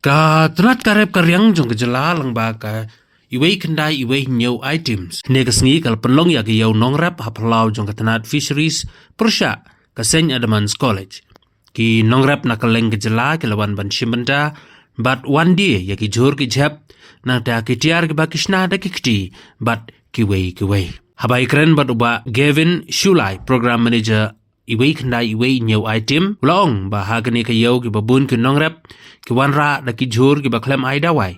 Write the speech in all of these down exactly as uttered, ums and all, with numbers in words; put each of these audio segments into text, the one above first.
Ka tnat ka rep ka riang jong ka jylla lyngba ka iwei khyndai iwei hynñiew items. Hynne ka sngi ka la pynlong ïa ka ïew nongrep ha phyllaw jong ka tnat Fisheries pyrshah ka Saint Edmund's College. Ki nongrep na kylleng ka jylla ki la wan ban shim bynta bad wan die ïa ki jhur ki jhep, nangta ki tiar kiba ki shna da ki kti bad kiwei kiwei. Haba ïakren bad u Bah Gavin Shullai, Program Manager iwei khyndai iwei hynñiew item, u la ong ba ha kane ka ïew kiba bun ki nongrep ki wanrah da ki jhur kiba khlem ai dawai.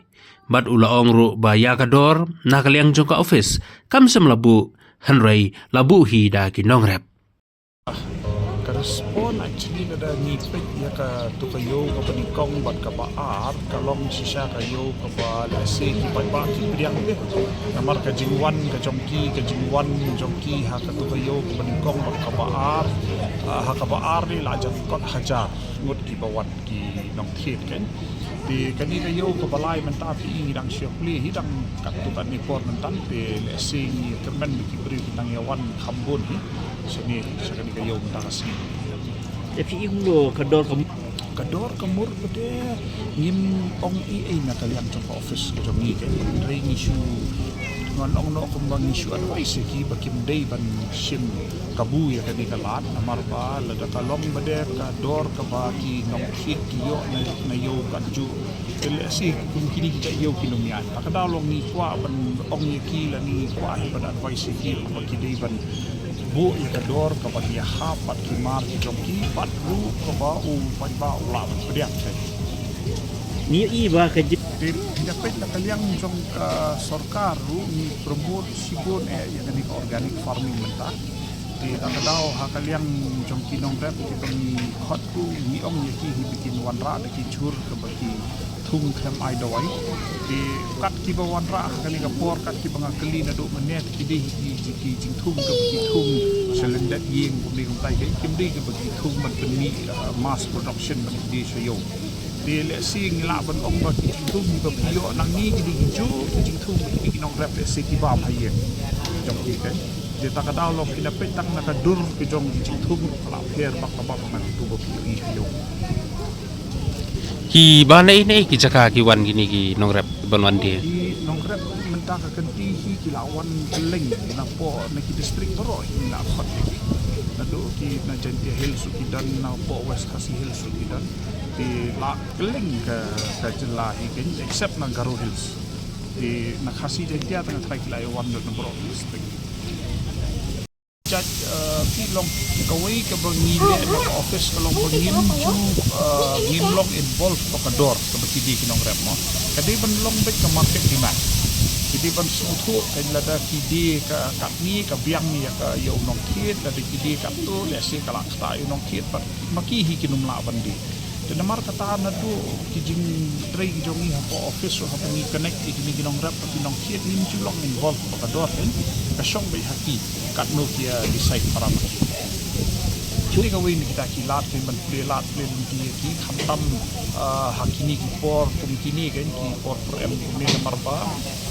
Bad u la ong ruh ba ïa ka dor na ka liang jong ka office kam shym la buh, hynrei la buh hi da ki nongrep. Ka respond actually lada ngi peit ïa katu ka ïew kaba nyngkong bad kaba ar, ka long shisha ka ïew kaba lehse ki paidbah ki pdiang bha. Namar ka jingwan ka jong ki, ka jingwan jong ki ha katu ka ïew kaba nyngkong bad kaba ar, ah, ha kaba ar ne la jan kot hajar ngut kiba wan ki nongthied kan. Te kane ka ïew kaba lai mynta phi i ngi dang shu plie hi dang katto katne por mynta, te lehse ngi kyrmen ba ki briew ki dang ïa wan kham bun hi shane sha kane ka ïew mynta ka sngi. Te phi i kumno ka dor ka mur? Ka dor ka mur pat de ngim ong ei ei na ka liang jong ka office ka jong ngi, te hynrei ngi shu, ngan ong noh kumba ngi shu advice ïa ki ba kim dei ban shim kabu ïa kane ka lad, namar ba lada ka long ba dei ka dor kaba ki nongthied ki ïoh na, na ïew katjuh, te lehse kum kine ki jait ïew kin ym ïaid. Ta ka daw long ngi kwah ban ong ïa ki lane ngi kwah hi ban advice ïa ki ba ki dei ban buh ïa ka dor kaba ki ïahap bad ki mar ki jong ki bad ruh kaba u paidbah u lah ban pdiang. Ngi i ba ka jing- Te ngi da peit na ka liang jong ka sorkar ruh ngi promote shibun eh ïa kane ka organic farming mynta. Te ta ka daw ha ka liang jong ki nongrep kiba ngi khot ruh ngi ong ïa ki hi ba kin wanrah da ki jhur kaba ki thung khlem ai dawai. Te kat kiba wanrah ha kane ka por kat kiba nga kylli naduh mynne te ki dei hi ki, ki jingthung kaba ki thung sha lyndet ïing kumne kumtai, kim dei kaba ki thung ban pynmih, uh, mass production ban ki dei sha ïew. Te lehse ngi lah ban ong ba ki jingthung kiba phi ïoh nangne ki dei ki juh ki jingthung kiba ki nongrep lehse ki bam ha ïing jong ki, kan. Te ta ka daw long phi na peit tang na ka dur ki jong ki jingthung ka la pher bak ka bak na katu ba phi ïoh i ha ïew. Kiba naei naei ki jaka ki wan kine ki nongrep ban wan die? Ki nongrep mynta ka kynti hi ki la wan kylleng napoh na ki district baroh hi la khot ïa ki. Naduh ki na Jaintia Hills ruh ki don, napoh West Khasi Hills ruh ki don. Te la kylleng ka, ka jylla hi kein, except na Garo Hills. Te na Khasi Jaintia tang nga tharai ki la ïa wan lut na baroh ki district. Judge, uh, ki long kawei kaba ngi leh na ka office ka long ba ngim ju, uh, ngim long involved ha ka dor kaba ki die ki nongrep mo. Ka dei ban long beit ka market demand. Ki dei ban sngewthuh kein lada ki die ka katne ka biang ïa ka ïew nongthied, lada ki die katto lehse ka la ktah ïew nongthied bad ma ki hi kin ym lah ban die. Te namar kata naduh ki jingtrei ki jong ngi hapoh office ruh haba ngi connect ïa kine ki nongrep bad ki nongthied ngim ju long involved ha ka dor kein, ka shong beit ha ki katno ki ïa decide para ma ki. Kine kawei na kita ki lad kein ban plie lad plie lynti ïa ki khamtam, ah, ha kine ki por kum kine kein ki por pyrem kumne namar ba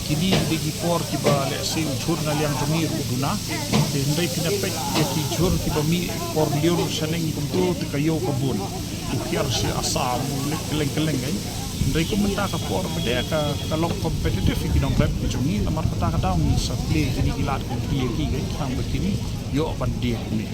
kine ki dei ki por kiba lehse u jhur na liang jong ngi ruh u duna. Te hynrei phi na peit ïa ki jhur kiba mih por lyiur shaneng kumto te ka ïew ka bun. U hiar sha Assam, u leit kylleng kylleng kein. Hynrei kum mynta ka por ba dei ka, ka long competitive ïa ki nongrep ki jong ngi, namar kata ka daw ngi sa plie kine ki lad ki die ki kein, khnang ba kine ïoh ban die kumne.